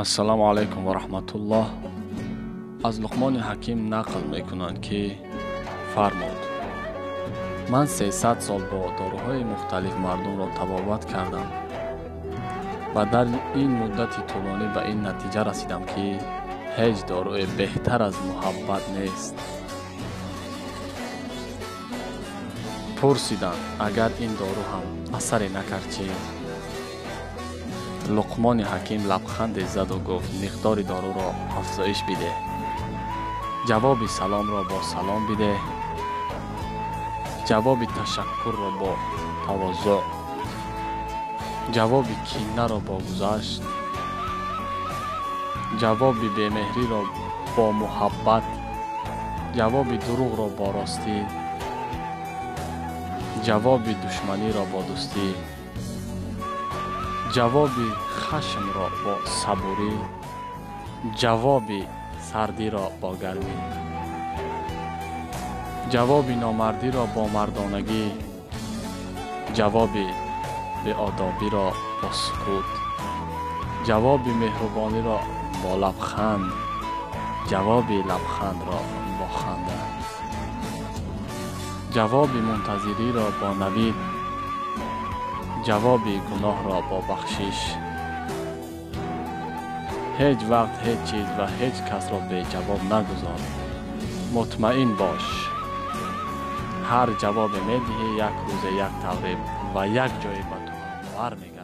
Ассалому алайкум ва раҳматуллоҳ. Аз Луқмони Ҳаким нақл мекунанд, ки фармуд: ман 300 сол бо доруҳои мухталиф мардумро табобат кардам ва дар ин муддати тӯлонӣ ба ин натиҷа расидам, ки ҳеҷ доруе беҳтар аз муҳаббат нест. Пурсиданд, агар ин дору ҳам асаре накард чӣ? Луқмони Ҳаким лабханде заду гуфт: миқдори доруро афзоиш бидеҳ, ҷавоби саломро бо салом бидеҳ, ҷавоби ташаккурро бо тавозӯъ, ҷавоби кинаро бо гузашт, ҷавоби бемеҳриро бо муҳаббат, ҷавоби дурӯғро бо ростӣ, ҷавоби душманиро бо дӯстӣ, ҷавоби хашмро бо сабурӣ, ҷавоби сардиро бо гармӣ, ҷавоби номардиро бо мардонагӣ, ҷавоби беодобиро бо сукут, ҷавоби меҳрубониро бо лабханд, ҷавоби лабхандро бо ханда, ҷавоби мунтазириро бо навид, ҷавоби гуноҳро бо бахшиш. Ҳеҷ вақт ҳеҷ чиз ва ҳеҷ касро беҷавоб нагузор. Мутмаин бош, ҳар ҷавобе медиҳӣ, як рӯзе, як тавре ва як ҷое ба ту бармегардад.